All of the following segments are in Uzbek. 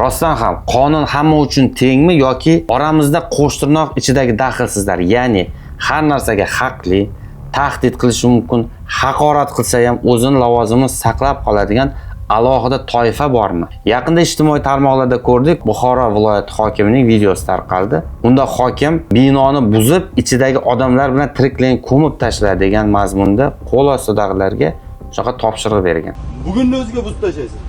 Rostdan ham qonun hamma uchun tengmi yoki oramizda qo'shtirnoq ichidagi daxlsizlar, ya'ni har narsaga haqli, tahdid qilishi mumkin, haqorat qilsa ham o'zini lavozimini saqlab qoladigan alohida toifa bormi? Yaqinda ijtimoiy tarmoqlarda ko'rdik, Buxoro viloyati hokimining videosi tarqaldi. Unda hokim binoni buzib, ichidagi odamlar bilan tiriklayin ko'mib tashla degan mazmunda qo'l ostidagilarga shunaqa topshiriq bergan. Bugunni o'ziga buzib tashlaysan.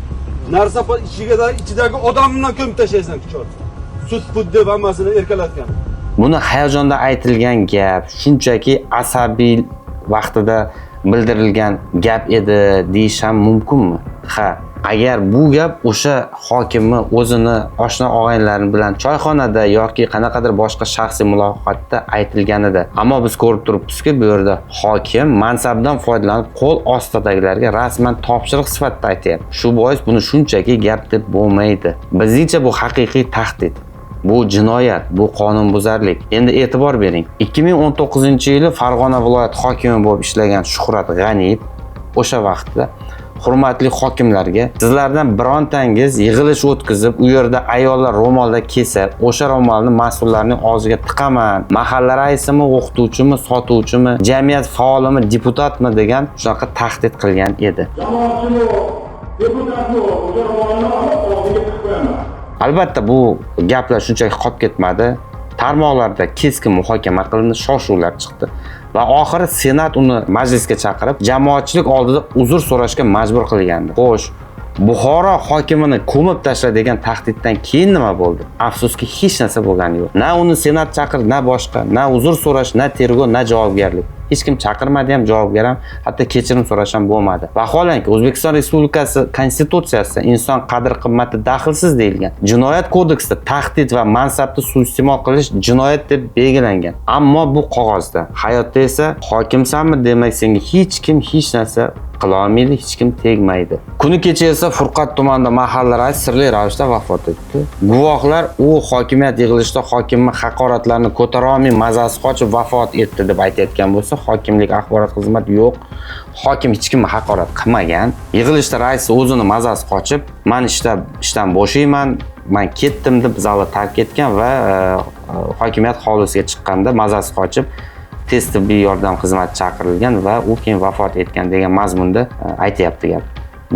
Narsa ichiga ichidagi odam bilan ko'mib tashlaysan kuchot. Sud pud deb hammasini erkalatgan. Buni hayajonda aytilgan gap, shunchaki asabiy vaqtida bildirilgan gap edi deyish ham mumkinmi? Ha, agar bu gap o'sha hokimni o'zini oshna og'aynilari bilan choyxonada yoki qanaqadir boshqa shaxsiy muloqotda aytilganida. Ammo biz ko'rib turibmizki, bu yerda hokim mansabdan foydalanib qo'l ostidagilarga rasman topshiriq sifatida aytyapti. Shu bois buni shunchaki gap deb bo'lmaydi. Bizningcha bu haqiqiy tahdid. Bu jinoyat, bu qonunbuzarlik. Endi e'tibor bering. 2019-yili Farg'ona viloyat hokimi bo'lib ishlagan Shuhrat G'aniyev o'sha vaqtda hurmatli hokimlarga sizlardan birontangiz yig'ilish o'tkazib, u yerda ayollar ro'molda kelsa, o'sha ro'molni mas'ullarning og'ziga tiqaman. Mahalla raisimi, o'qituvchimi, sotuvchimi, jamiyat faolimi, deputatmi degan shunaqa tahdid qilgan edi. Jamoatchimi, deputatmi, o'sha ro'molni olib og'ziga tiqib qo'yaman. Albatta bu gaplar shunchaki qolib ketmadi. Tarmoqlarda keskin muhokama qilindi, shov-shuvlar chiqdi va oxiri Senat uni majlisga chaqirib, jamoatchilik oldida uzr so'rashga majbur qilgandi. Xo'sh, Buxoro hokimini ko'mib tashla degan tahdiddan keyin nima bo'ldi? Afsuski hech narsa bo'lgani yo'q. Na uni Senat chaqirdi, na boshqa, na uzr so'rash, na tergov, na javobgarlik. Hech kim chaqirmadi ham, javobgar ham, hatto kechirim so'rash ham bo'lmadi. Vaholanki, O'zbekiston Respublikasi Konstitutsiyasida inson qadr-qimmati daxlsiz deyilgan. Jinoyat kodeksida tahdid va mansabni suiiste'mol qilish jinoyat deb belgilangan. Ammo bu qog'ozda. Hayotda esa hokimsanmi, demak senga hech kim hech narsa qila olmaydi, hech kim tegmaydi. Kuni kecha esa Furqat tumanida mahalla raisi sirli ravishda vafot etdi. Guvohlar u hokimiyat yig'ilishida hokimni haqoratlarini ko'tara olmay mazasi qochib vafot etdi deb aytayotgan bo'lsa, hokimlik axborot xizmati yo'q. Hokim hech kimni haqorat qilmagan. Yig'ilishda rais o'zini mazasi qochib, men ishdan bo'shayman, men ketdim deb zalni tark etgan va hokimiyat hovlisiga chiqqanda mazasi qochib tez tibbiy yordam xizmati chaqirilgan va u keyin vafot etgan degan mazmunda aytyapti gap.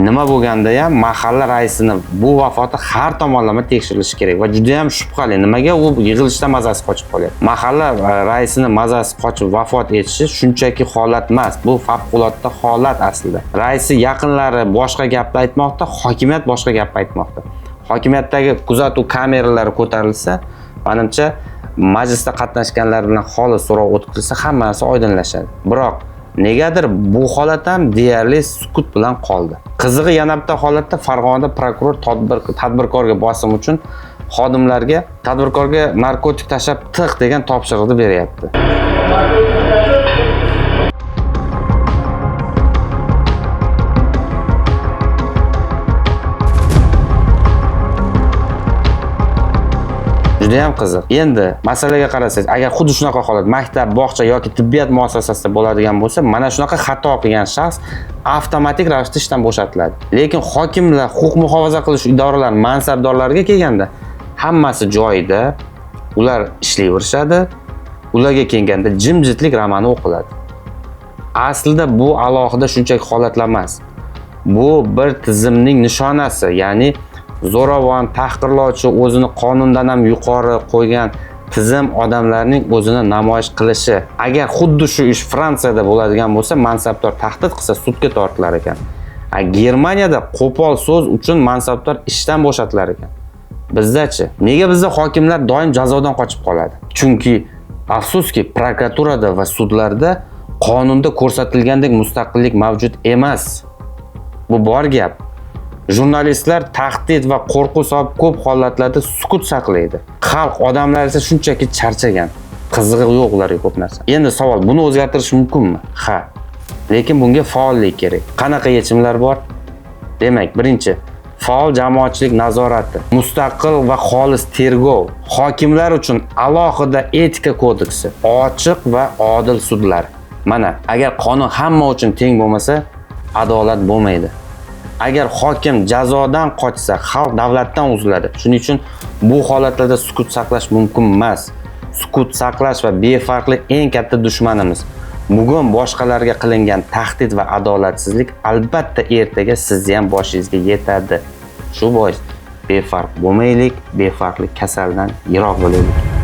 Nima bo'lganda ham mahalla raisini bu vafoti har tomonlama tekshirilishi kerak va juda ham shubhali. Nimaga u yig'ilishda mazasi qochib qolyapti? Mahalla raisini mazasi qochib vafot etishi shunchaki holat emas, bu favqulodda holat aslida. Raisi yaqinlari boshqa gapni aytmoqda, hokimiyat boshqa gapni aytmoqda. Hokimiyatdagi kuzatuv kameralari ko'tarilsa, menimcha majlisda qatnashganlar bilan xolis so'roq o'tkazilsa hamma narsa oydinlashadi. Biroq negadir bu holat ham deyarli sukut bilan qoldi. Qizig'i yana bitta holatda Farg'onada prokuror tadbirkorga bosim uchun xodimlarga tadbirkorga narkotik tashlab tiq degan topshiriqni beryapti. Juda ham qiziq. Endi masalaga qarasangiz, agar xuddi shunaqa holat maktab, bog'cha yoki tibbiyot muassasasida bo'ladigan bo'lsa, mana shunaqa xato qilgan shaxs avtomatik ravishda ishdan bo'shatiladi. Lekin hokimlar, huquq muhofaza qilish idoralari mansabdorlariga kelganda hammasi joyida, ular ishlayverishadi. Ularga kelganda jimjitlik romani o'qiladi. Aslida bu alohida shunchaki holatlar emas. Bu bir tizimning nishonasi, ya'ni zo'ravon, tahqirlovchi, o'zini qonundan ham yuqori qo'ygan tizim odamlarning o'zini namoyish qilishi. Agar xuddi shu ish Fransiyada bo'ladigan bo'lsa, mansabdor tahdid qilsa sudga tortilar ekan. Germaniyada qo'pol so'z uchun mansabdor ishdan bo'shatilar ekan. Bizdachi? Nega bizda hokimlar doim jazodan qochib qoladi? Chunki afsuski prokuraturada va sudlarda qonunda ko'rsatilgandek mustaqillik mavjud emas. Bu bor gap. Jurnalistlar tahdid va qo'rquv sabab ko'p holatlarda sukut saqlaydi. Xalq odamlar esa shunchaki charchagan. Qizig'i yo'q ularga ko'p narsa. Endi savol, buni o'zgartirish mumkinmi? Ha. Lekin bunga faollik kerak. Qanaqa yechimlar bor? Demak, birinchi, faol jamoatchilik nazorati, mustaqil va xolis tergov, hokimlar uchun alohida etika kodeksi, ochiq va odil sudlar. Mana, agar qonun hamma uchun teng bo'lmasa, adolat bo'lmaydi. Agar hokim jazodan qochsa, xalq davlatdan uziladi. Shuning uchun bu holatlarda sukut saqlash mumkin emas. Sukut saqlash va befarqlik eng katta dushmanimiz. Bugun boshqalarga qilingan tahdid va adolatsizlik albatta ertaga sizni ham boshingizga yetadi. Shu bois befarq bo'lmaylik, befarqlik kasaldan yiroq bo'laylik.